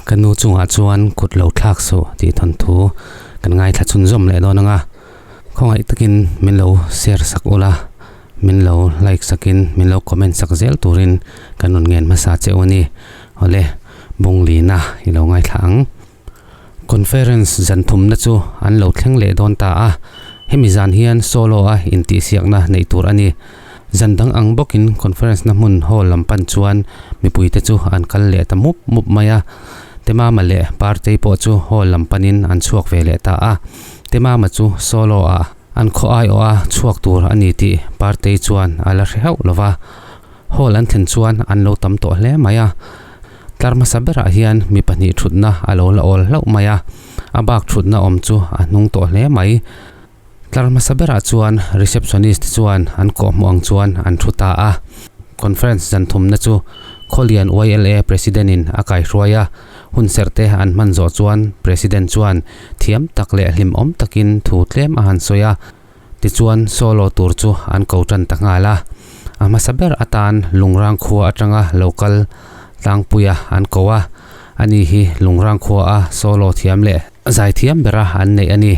Ka nu chungah chuan kut lo thlak suh tih thawnthu kan ngaithla chhunzawm leh dawn ang a, khawngaih takin min lo share sak ula, min lo like sakin min lo comment sak zel turin kan rawn ngen hmasa che u a ni. Awle, Bunglina i lo ngaithla ang. Conference zan thumna chu an lo thleng leh dawn ta a, hemi zan hian solo a intihsiakna neih tur a ni. Zan dang ang bawkin conference na hmun hall lam pan chuan mipuite chu an kal leh ta mup mup mai a, Temama leh Partei pawh chu hall lam panin an chhuak ve leh ta a. Temama chu solo ah an khaw aiawh a chhuak tur a ni tih Partei chuan a la hre hauh lo va. Hall an thlen chuan an lo tam tawh hle mai a, tlar hmasa berah hian mi pahnih thutna a lo la awl hlauh mai a, a bak thutna awm chu a hnung tawh hle mai. Tlar hmasa berah chuan receptionist chuan an kawhhmuh ang chuan an thu ta a, conference zan thumna chu Khawlian YLA President in a kaihruai a, hun serhte an hman zawh chuan President chuan thiam tak leh hlimawm takin thu tlem a han sawi a. Tichuan solo tur chu an ko tan ta nghal a, a hmasa ber atan Lungrang khua atanga lo kal tlangpuia an ko a, ani hi Lungrang khua a solo thiam leh zai thiam bera an neih a ni.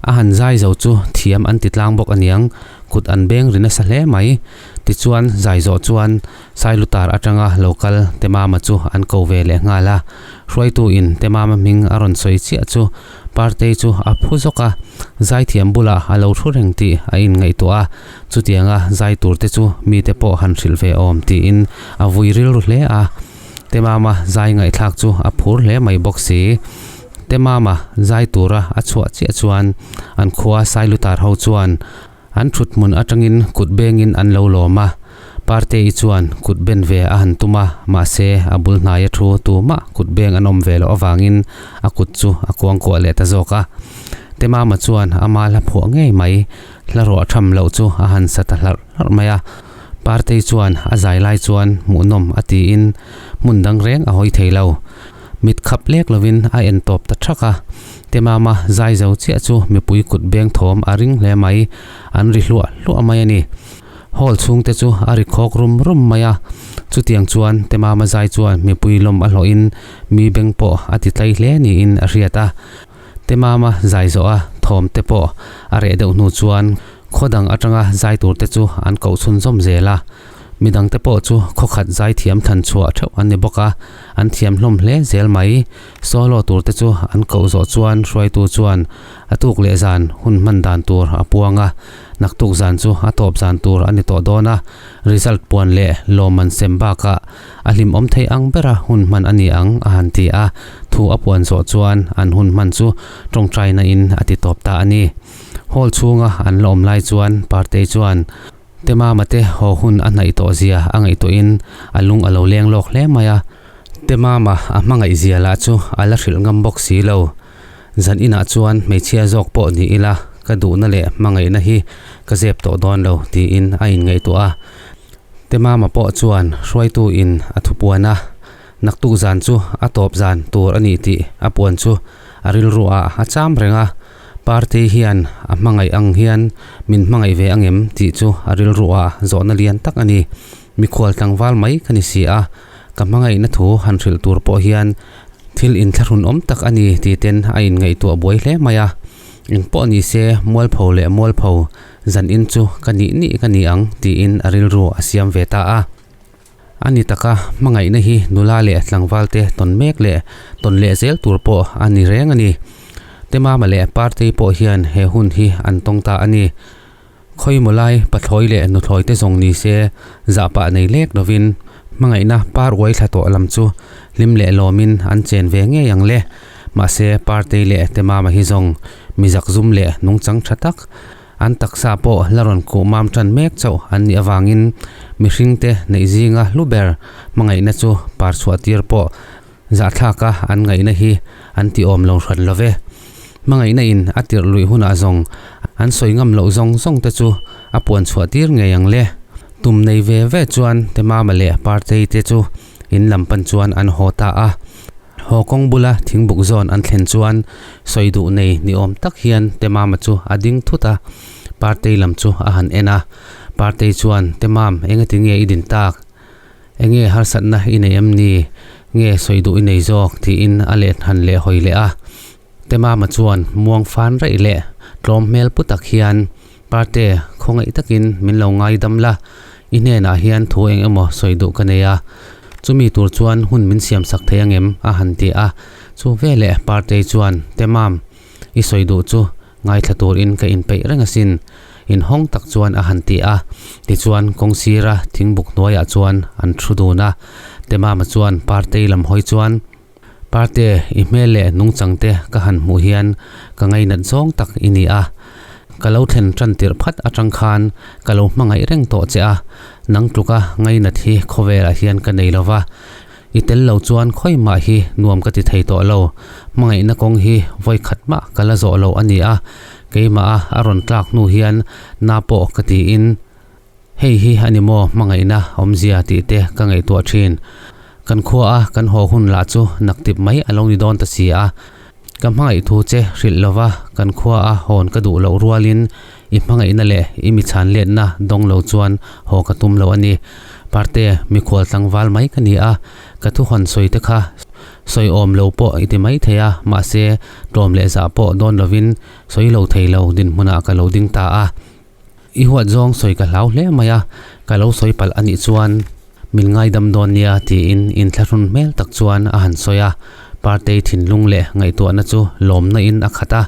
A han zai zo chu thiam an ti tlang bawk aniang, kut an beng ri nasa hle mai. Tichuan zai zawh chuan Sailutar atanga lo kal Temama chu an ko ve leh nghal a, hruaitu in Temama hming a rawn sawi chiah chu Partei chu a phu zawk a, zaithiam bulah a lo thu reng tih a inngaihtuah a, chutianga zai tur te chu mite pawh han hrilh ve awm tiin a vui rilru hle a. Temama zai ngaihthlak chu a phur hle mai bawk si. Temama zai tura a chhuah chiah chuan an khua Sailutar ho chuan An thut hmun atangin kut bengin an lo lawm a, Partei chuan kut ben ve a han tum a, mahse a bul hnaia thu tumah kut beng an awm ve loh avangin a kut chu a kuangkuah leh ta zawk a. Temama chuan ama hla phuah ngei mai, hla ruah tham loh chu a han sa ta hlarh hlarh mai a. Partei chuan a zai lai chuan hmuhnawm a tiin hmun dang reng a hawi thei lo. Mit khap lek lovin a en tawp ta thak a. Temama zai zo chiah chu mipui kut beng thawm a ring hle mai, an ri hluah hluah mai a ni. Hall chhungte chu a ri khawk rum rum mai a, chutiang chuan Temama zai chuan mipui lawm a hlawhin mi beng pawh a ti tlai hle niin a hriat a. Temama zai zawh a thawm te pawh a reh deuh hnu chuan khaw dang atanga zai tur te chu an koh chhunzawm zel a. Midangte pawh chu khawkhat zaithiam thlan chhuah theuh an ni bawk a, an thiam hlawm hle zel mai. Solo turte chu an koh zawh chuan hruaitu chuan a tuk leh zan hun hman dan tur a puang a, naktuk zan chu a tawp zan tur a ni tawh dawn a, result puan leh lawmman sem bakah a hlimawm thei ang bera hun hman a ni ang a han ti a, thu a puan zawh chuan an hun hman chu tawngtaina in a ti tawp ta a ni. Hall chhunga an la awm lai chuan Partei chuan Temama te haw hun a hnaih tawh zia a ngaihtuahin a lung a lo leng lawk hle mai a. Temama a hmangaih zia lah chu a la hrilh ngam bawk si lo. Zan inah chuan hmeichhia zawk pawh ni ila ka duhna leh hmangaihna hi ka zep tawh dawn lo tiin a inngaihtuah a. Temama pawh chuan hruaitu in a thupuan a, naktuk zan chu a tawp zan tur a ni tih a puan chu a rilru ah a cham reng a. Party hian a hmangaih ang hian min hmangaih ve angem tih chu a rilru ah zawhna lian tak a ni. Mikhual tlangval mai ka ni si a, ka hmangaihna thu han hrilh tur pawh hian thil inthlahrun awm tak a ni ti ten a inngaihtuah buai hle mai a. Engpawh ni se mualpho leh mualpho zan in chu ka nih nih ka ni ang tiin a rilru a siam ve ta a. A ni taka, hmangaihna hi nula leh tlangvalte tawn mek leh tawn leh zel tur pawh a ni reng a ni. Temama leh Partei pawh hian he hun hi an tawng ta a ni. Khawimaw lai pathlawi leh nuthlawi te zawng ni se zahpah nei lek lovin hmangaihna par uai thla tawh lam chu hlim leh lawmin an chen ve ngei ang le. Mahse Partei leh Temama hi zawng mizak zum leh nungchang tha tak An taksa pawh la rawn kuh mam tan mek chauh an nih avangin mihringte neih zinga hlu ber hmangaihna chu par chhuah tir pawh zahthlaka an ngaihna hi an ti awm lo hran lo ve. Hmangaihna in a tirh luih hunah zawng an sawi ngam loh zawng zawng te chu a puan chhuah tir ngei ang le. Tum nei ve ve chuan Temama leh Partei te chu in lam pan chuan an haw ta a. Haw kawng bula thingbuk zawn an thlen chuan sawi duh nei ni awm tak hian Temama chu a ding thut a, Partei lam chu a han en a. Partei chuan, Temam, engati nge i din tak? Enge harsatna i nei em ni? Nge sawi duh i nei zawk? tiin a let han leh hawi leh a. Temama chuan muang fan raih leh tlawm hmel pu tak hian, Parte, khawngaih takin min lo ngaidam la, i hnenah hian thu eng emaw sawi duh ka nei a, chumi tur chuan hun min siam sak thei angem? a han ti a. Chu veleh Partei chuan, Temam, i sawi duh chu ngaithla turin ka inpeih reng asin, inhawng tak chuan a han ti a. Tichuan kawng sira thingbuk hnuaiah chuan an thu dun a. Temama chuan Partei lam hawi chuan, Parte, i hmel leh nungchang te ka han hmuh hian ka ngainat zawng tak i ni a. Ka lo thlen tan tirh phat atang khan ka lo hmangaih reng tawh che a, nang tluka ngainat hi khawvelah hian ka nei lo va. I tel lo chuan khawi mah hi nuam ka ti thei tawh lo. Hmangaihna kawng hi vawi khat mah ka la zawh lo a ni a, keimah a a rawn tlak hnu hian na pawh ka tiin hei hi a ni maw hmangaihna awmzia tih te ka ngaihtuah thin. Kan khua a kan haw hun lah chu naktip mai a lo ni dawn ta si a. Ka hmangaih thu che hrilh lova kan khua a hawn ka duh loh rualin i hmangaihna leh i mi chhan letna dawng lo chuan haw ka tum lo a ni. Parte, mikhual tlangval mai ka ni a, ka thu hawn sawi te kha sawi awm lo pawh i ti mai thei a, mahse tlawm leh zah pawh dawn lovin sawi lo thei lo dinhmunah ka lo ding ta a. I huat zawng sawi ka hlau hle mai a, ka lo sawi palh a nih chuan min ngaidam dawn nia tiin inthlahrun hmel tak chuan a han sawi a. Partei thinlung leh ngaihtuahna chu lawmna in a khat a,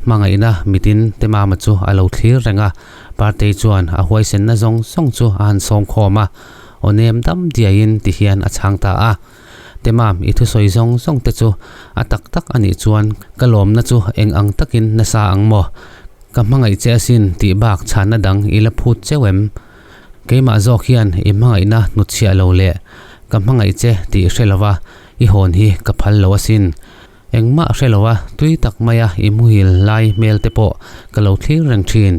hmangaihna mitin Temama chu a lo thlir reng a. Partei chuan a huaisenna zawng zawng chu a han sawm khawm a, aw nem dam diaiin ti hian a chhang ta a. Temam, i thusawi zawng zawng te chu a tak tak a nih chuan ka lawmna chu eng ang takin nasa ang maw? Ka hmangaih che asin tih bak chhanna dang i la phut cheu em? Keimah zawk hian i hmangaihna hnutchhiah lo leh ka hmangaih che tih hre lova i hawn hi ka phal lo asin. Engmah hre lova tui tak maia i muhil lai hmel te pawh ka lo thlir reng thin.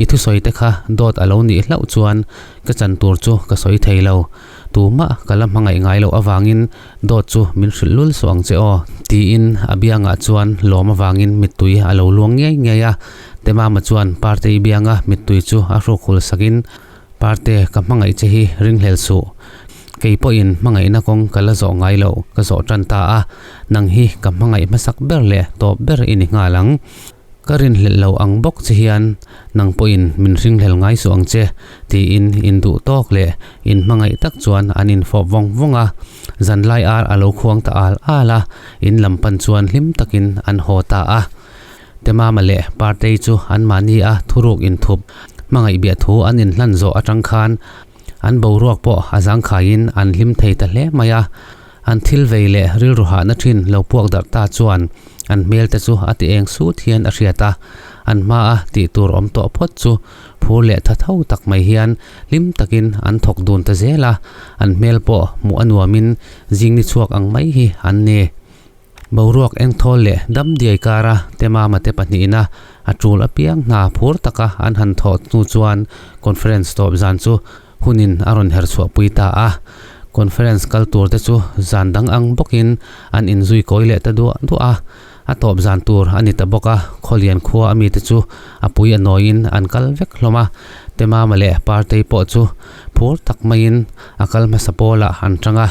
I thusawi te kha dawt a lo nih hlauh chuan ka chan tur chu ka sawi thei lo. Tumah ka la hmangaih ngai loh avangin dawt chu min hrilh lul suh ang che aw, tiin a biangah chuan lawm avangin mittui a lo luang ngei ngei a. Temama chuan Partei bianga mittui chu a hruk hul sakin, Parte, ka hmangaih che hi ringhlel suh. Kei pawhin hmangaihna kawng ka la zawh ngai loh ka zawh tan ta a, nang hi ka hmangaih hmasak ber leh tawp ber i ni nghal ang. Ka rinhlelh lo ang bawk che hian nang pawhin min ringhlel ngai suh ang che, tiin induh tawk leh inhmangaih tak chuan an infawp vawng vawng a. Zanlai ar a lo khuang ta al al a, in lam pan chuan hlim takin an haw ta a. Temama leh Partei chu anmahni a thuruk inthup hmangaih biah thu an inhlan zawh atang khan an boruak pawh a zangkhaiin an hlim thei ta hle mai a. An thil vei leh rilru hahna thin lo puak darh ta chuan an hmel te chu a ti eng sut hian a hriat a, an hmaa tih tur awm tawh phawt chu phur leh tha tho tak mai hian hlim takin an thawk dun ta zel a, an hmel pawh hmuh a nuamin zing ni chhuak ang mai hi an ni. Boruak engthawl leh dam diai kara Temama te pahnihina a tul apiang hna phur taka an han thawh hnu chuan conference tawp zan chu Hunin a rawn her chhuahpui ta a, conference kal tur te chu zan dang ang bawkin an inzui kawi leh ta duah duah a, a tawp zan tur a ni ta bawk a, Khawlian khua a mite chu a pui a nawiin an kal vek hlawm a, Temama leh Partei pawh chu phur tak maiin a kal hmasa pawlah an tang a,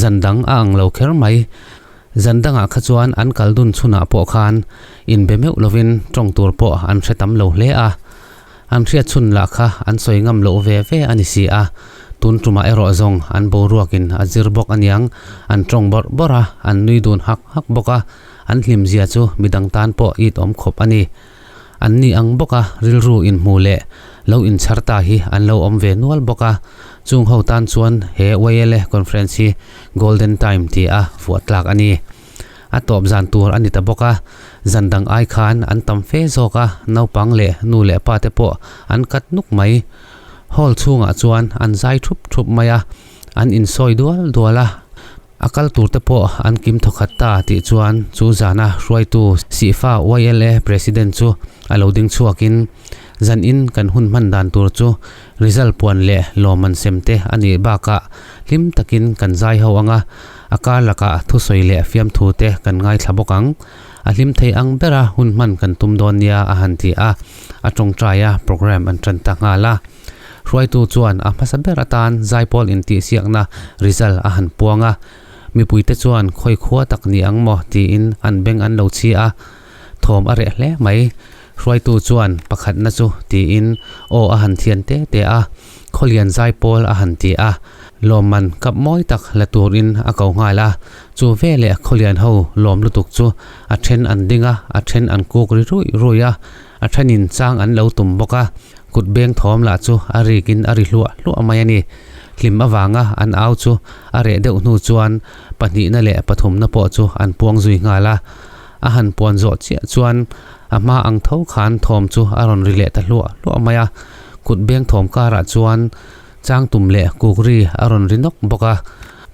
zan dang a ang lo kher mai. Zan dangah kha chuan an kal dun chhunah pawh khan inbe meuh lovin tawng tur pawh an hre tam lo hle a. An hriat chhun lah kha an sawi ngam loh ve ve a ni si a, tun tumah erawh zawng an boruakin a zir bawk aniang, an tawng bawrh bawrh a, an nui dun hak hak bawk a, an hlimzia chu midang tan pawh it awm khawp a ni. An ni ang bawk a, rilru inhmu leh lo inchhar ta hi an lo awm ve nual bawk a, chung ho tan chuan he YLA conference hi Golden Time ti a vuah tlak a ni. A tawp zan tur a ni ta bawk a, zan dang ai khan an tam fe zawk a, naupang leh nu leh pa te pawh an kat nuk mai. Hall chhungah chuan an zai thup thup mai a, an insawi dual dual a, a kal tur te pawh an kim thawkhat ta tih chuan chu zana hruaitu Sihfa YLA President chu a lo ding chhuakin zanin kan hun hman dan tur chu result puan leh lawmman sem te a nih bakah hlim takin kan zai ho ang a, A kar lakah thusawi leh fiamthu te kan ngaithla bawk ang. A hlim thei ang bera hun hman kan tum dawn nia a han ti a, a tawngtai a program an tan ta nghal a. Hruaitu chuan a hmasa ber atan zaipawl intihsiakna result a han puang a. Mipuite chuan khawi khua tak ni ang maw tiin an beng an lo chhi a, thawm a reh hle mai. Hruaitu chuan pakhatna chu tiin aw a han thian te te a, Khawlian zaipawl a han ti a, lawmman kap mawi tak la turin a ko nghal a. Chu veleh Khawlian ho lawm lutuk chu a then an ding a, a then an kuk ri ruih ruih a, a thenin chang an lo tum bawk a, kut beng thawm lah chu a rikin a ri hluah hluah mai a ni. Hlim avanga an au chu a reh deuh hnu chuan pahnihna leh pathumna pawh chu an puang zui nghal a. A han puan zawh chiah chuan a hma ang tho khan thawm chu a rawn ri leh ta hluah hluah mai a, kut beng thawm karah chuan changtum leh kukri a rawn ri nawk bawk a.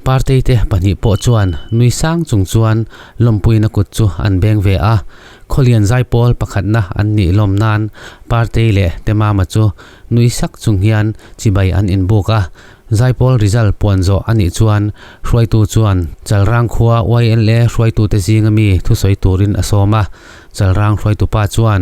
Partei te pahnih pawh chuan nui sang chung chuan lawmpuina kut chu an beng ve a, Khawlian zaipawl pakhatna an nih lawm nan Partei leh Temama chu nui sak chung hian chibai an inbuk a. Zaipawl result puan zawh a nih chuan hruaitu chuan Chalrang khua YLA hruaitute zinga mi thusawi turin a sawm a. Chalrang hruaitupa chuan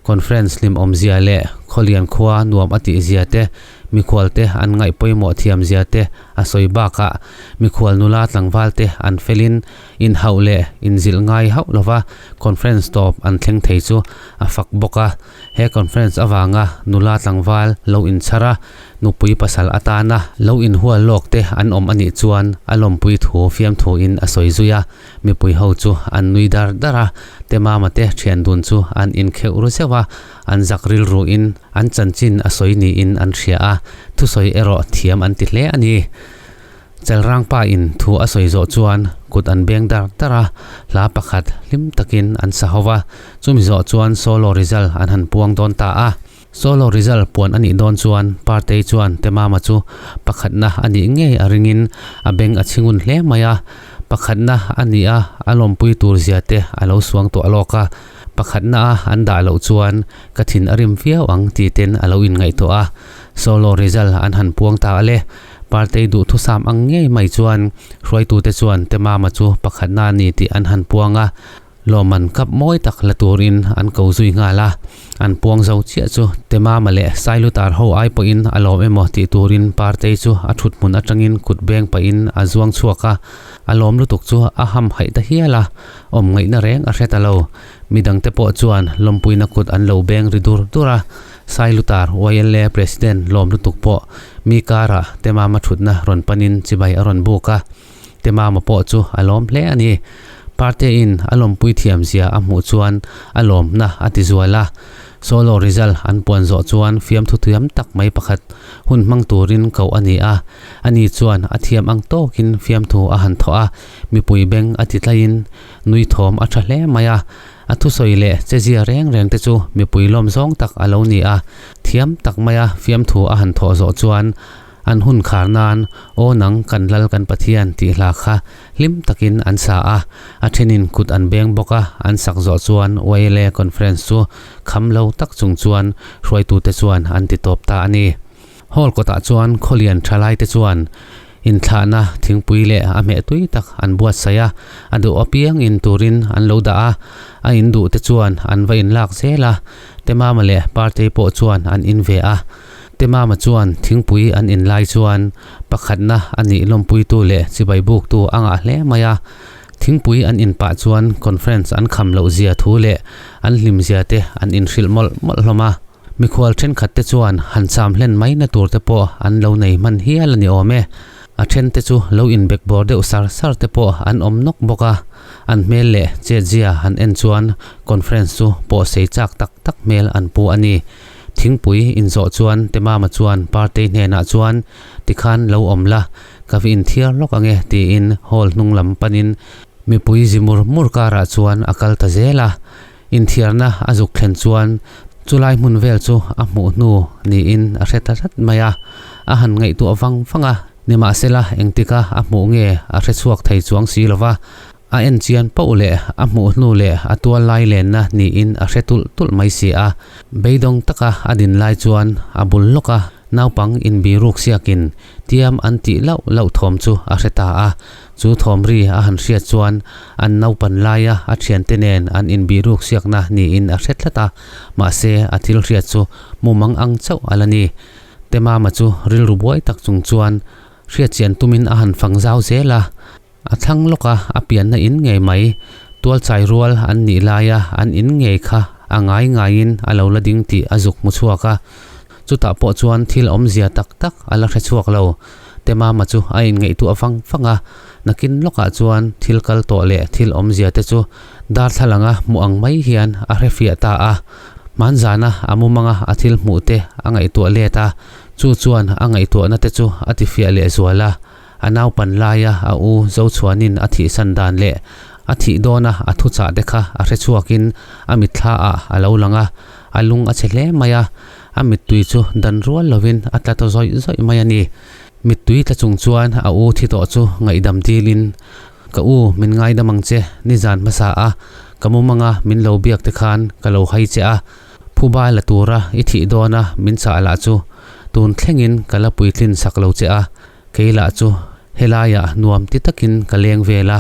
conference hlimawmzia leh Khawlian khua nuam a tihzia te, mikhualte an ngaih pawimawh thiamzia te a sawi bakah mikhual nula tlangvalte an felin Inhauh leh inzilh ngai hauh lova conference tawp an thleng thei chu a fak bawk a. He conference avanga nula tlangval lo inchhar a, nupui pasal atana lo inhual lawk te an awm a nih chuan a lawmpui thu fiamthuin a sawi zui a. Mipui ho chu an nui dar dar a, Temama te thian dun chu an inkheuh ru zeuh a, an zak rilruin an chanchin a sawi niin an hria a, thusawi erawh thiam an ti hle a ni. Chelrang pa in thu a sawi zawh chuan kut an beng dar dar a, hla pakhat hlim takin an sa ho va, chumi zawh chuan solo result an han puang dawn ta a. Solo result puan a nih dawn chuan Partei chuan Temama chu pakhatna a nih ngei a ringin a beng a chhingun hle mai a, pakhatna a nih a a lawmpui tur zia te a lo suang tawh lawk a, pakhatna a an dah loh chuan ka thin a rim viau ang ti ten a lo inngaihtuah a, solo result an han puang ta a le. Partei duhthusam ang ngei mai chuan hruaitute chuan Temama chu pakhatna a ni tih an han puang a, lawmman kap mawi tak la turin an ko zui nghal a. An puang zo chiah chu Temama leh Sailutar ho ai pawhin a lawm emaw tih turin Partei chu a thut hmun atangin kut beng pahin a zuang chhuak a, a lawm lutuk chu a ham haih ta hial a, awm ngaihna reng a hre ta lo. Midangte pawh chuan lawmpuina kut an lo beng ri dur dur a. Sailutar YLA President lawm lutuk pawh mi karah Temama thutna rawn panin chibai a rawn buk a, Temama pawh chu a lawm hle a ni. Party-in a lawmpui thiamzia a hmuh chuan a lawmna a ti zual a. Solo result an puan zawh chuan fiamthu thiam tak mai pakhat hun hmang turin koh a ni a, ani chuan a thiam ang tawkin fiamthu a han thawh a, mipui beng a ti tlaiin nui thawm a tha hle mai a. A thusawi leh chezia reng reng te chu mipui lawm zawng tak a lo ni a, thiam tak maia fiamthu a han thawh zawh chuan an hun khar nan Aw nang kan lal kan Pathian tih hla kha hlim takin an sa a, a thenin kut an beng bawk a, an sak zawh chuan YLA Conference chu kham lo tak chung chuan hruaitute chuan an ti tawp ta a ni. Hall kawtah chuan khawlian thalai te chuan Inthlahna thingpui leh a hmeh tui tak an buatsaih a, a duh apiang in turin an lo dah a, a in duh te chuan an va in lak zel a, Temama leh Partei pawh chuan an in ve a. Temama chuan thingpui an in lai chuan pakhatna a nih lawmpuitu leh chibai buktu a ngah hle mai a. Thingpui an in pah chuan conference an kham loh zia thu leh an hlim zia te an inhrilh mawlh mawlh hlawm a. Mikhual thenkhat te chuan han cham hlen mai na tur te pawh an lo nei hman hial a ni awm e. A then te chu lo inbek bawr deuh sar sar te pawh an awm nawk bawk a. An hmel leh chetzia han en chuan conference chu pawh sei chak tak tak hmel an pu a ni. Thingpui inzawh chuan Temama chuan Partei hnenah chuan tikhan lo awm la, ka va inthiar lawk ange tiin hall hnung lam panin mipui zi mur mur karah chuan a kal ta zel a. Inthiarna a zuk thlen chuan chulai hmun vel chu a hmuh hnu niin a hre ta tlat mai a, a han ngaihtuah vang vang a, nimahsela engtika a hmuh nge a hre chhuak thei chuang si lova, a en chian poh leh a hmuh hnu leh a tual lai lenna niin a hre tulh tulh mai si a. Beidawng taka a din lai chuan a bul lawk a, naupang inbiruk siakin tiam an tih lauh lauh thawm chu a hre ta a. Chu thawm ri a han hriat chuan an naupan laia a thiante nen an inbiruk siakna niin a hre tlat a, mahse a thil hriat chu mumang ang chauh a la ni. Temama chu rilru buai tak chung chuan hriatchian tumin a han fang zau zel a. A thlang lawka a pianna in ngei mai, tualchai rual an nih laia an in ngei kha a ngai ngaiin a lo la ding tih a zuk hmu chhuak a. Chutah pawh chuan thil awmzia tak tak a la hre chhuak lo. Temama chu a inngaihtuah vang vang a, nakin lawkah chuan thil kal tawh leh thil awmzia te chu darthlalanga hmuh ang mai hian a hre fiah ta a. Hmanzana a mumanga a thil hmuh te a ngaihtuah let a, chu chuan a ngaihtuahna te chu a tifiah leh zual a. A naupan laia a u Zochhuanin a thihsan dan leh a thih dawna a thuchah te kha a hre chhuakin a mitthla ah a lo lang a, a lung a chhe hle mai a, a mittui chu dan rual lovin a tla ta zawih zawih mai a ni. Mittui tla chung chuan a u thi tawh chu ngaihdam dilin, Ka u, min ngaidam ang che, nizan hmasa a, ka mumanga min lo biak te khan ka lo hai che a, phuba la tura i thih dawna min chah lah chu tun thlengin ka la puitlin sak lo che a, Kei lah chu helaiah nuam ti takin ka leng vel a,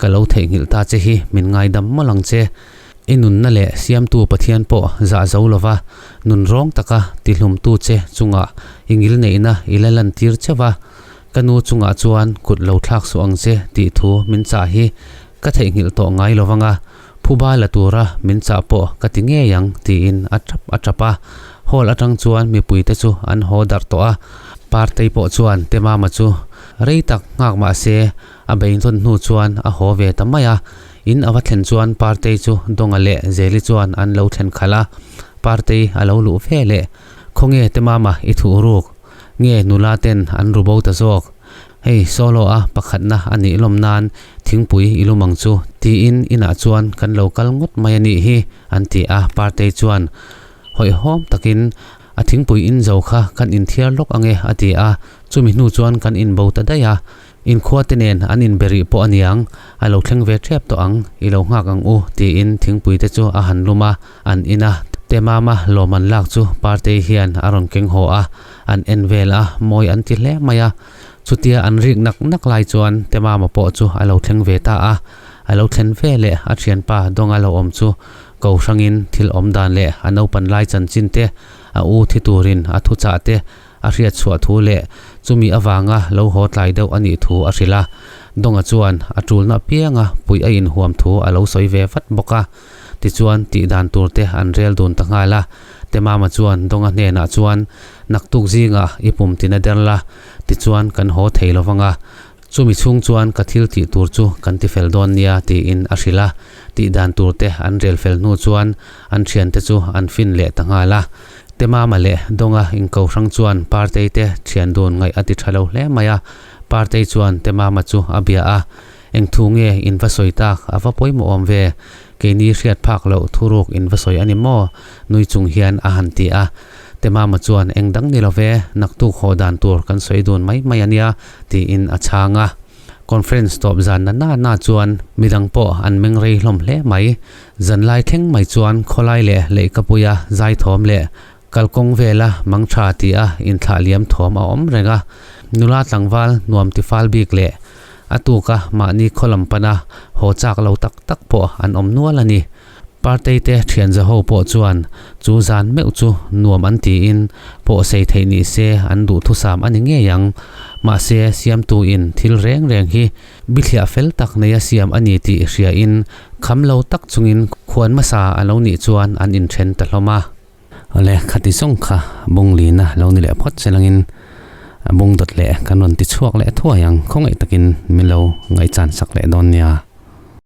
ka lo theihnghilh ta che hi min ngaidam mawlh ang che. I nunna leh Siamtu Pathian pawh zah zo lova nun rawng taka tihlumtu che chungah i ngilneihna i la lantir cheuh va, ka nu chungah chuan kut lo thlak suh ang che tih thu min chah hi ka theihnghilh tawh ngai lo vang a, phuba la tura min chah pawh ka ti ngei ang tiin a tap a tap a. Hall atang chuan mipuite chu an haw darh tawh a, Partei pawh chuan Temama chu rei tak nghak mah se a beintawn hnu chuan a haw ve ta mai a. In a va thlen chuan Partei chu Dawnga leh Zeli chuan an lo thlen khalh a, Partei a lo luh ve leh, Khawnge Temama i thuh ruk? Nge nula ten an ru bo ta zawk? Hei solo a pakhatna a nih lawm nan thingpui i lum ang chu tiin inah chuan kan lo kal ngawt mai a nih hi an ti a, Partei chuan hawihhawm takin a thingpui in zo kha kan inthiar lawk ange a ti a, chumi hnu chuan kan inbo ta daih a, inkhua te nen an inbe rih pawh a niang, a lo thleng ve tep tawh ang, i lo nghak ang u tiin thingpui te chu a han lum a, an in a, Temama lawm an lak chu Partei hian a rawn keng haw a, an en vel a, mawi an ti hle mai a. Chutia an rik nak nak lai chuan Temama pawh chu a lo thleng ve ta a, a lo thlen ve leh a thianpa Dawnga lo awm chu ko hrangin thil awm dan leh a naupan lai chanchin te, a u thi turin a thuchah te a hriat chhuah thu leh chumi avanga lo haw tlai deuh a nih thu a hrilh a. Dawnga chuan a tulna apianga puih a inhuam thu a lo sawi ve vat bawk a. Tichuan tih dan tur te an rel dun ta nghal a. Temama chuan Dawnga hnenah chuan, Naktuk zingah i pum tina der la, tichuan kan haw thei lo vang a. Chumi chhung chuan ka thil tih tur chu kan ti fel dawn nia tiin a hrilh a. Tih dan tur te an rel fel hnu chuan an thiante chu an fin leh ta nghal a. Temama leh Dawnga inko hrang chuan Partei te thian dun ngaih a ti tha lo hle mai a. Partei chuan Temama chu a bia a. Eng thu nge in va sawi tak a va pawimawh awm ve? Keini hriat phak loh thuruk in va sawi a ni maw? Nui chung hian a han ti a. Temama chuan eng dang ni lo ve, naktuk haw dan tur kan sawi dun mai mai a nia, tiin a chhang a. Conference tawp zan na na na chuan midang pawh an meng rei hlawm hle mai. Zanlai thleng mai chuan khawlai leh leihkapuia zaithawm leh Kalkawng vela mang tha ti a inthlah liam thawm a awm reng a, nula tlangval nuam ti fal bik leh a tuka mahni khaw lam pana haw chak lo tak tak pawh an awm nual a ni. Partei te thian zaho pawh chuan chu zan meuh chu nuam an tiin pawh sei theih ni se an duhthusam a ni ngei ang. Mahse siamtu in thil reng reng hi bithliah fel tak neia siam a ni tih hria in kham lo tak chungin khuan hmasa a lo nih chuan an inthen ta hlawm a. Awle, khati zawng kha bung lina lo ni leh phawt che langin bung dawt leh kan rawn ti chhuak leh thuai ang, khawngaih takin min lo ngaihchan sak leh dawn nia.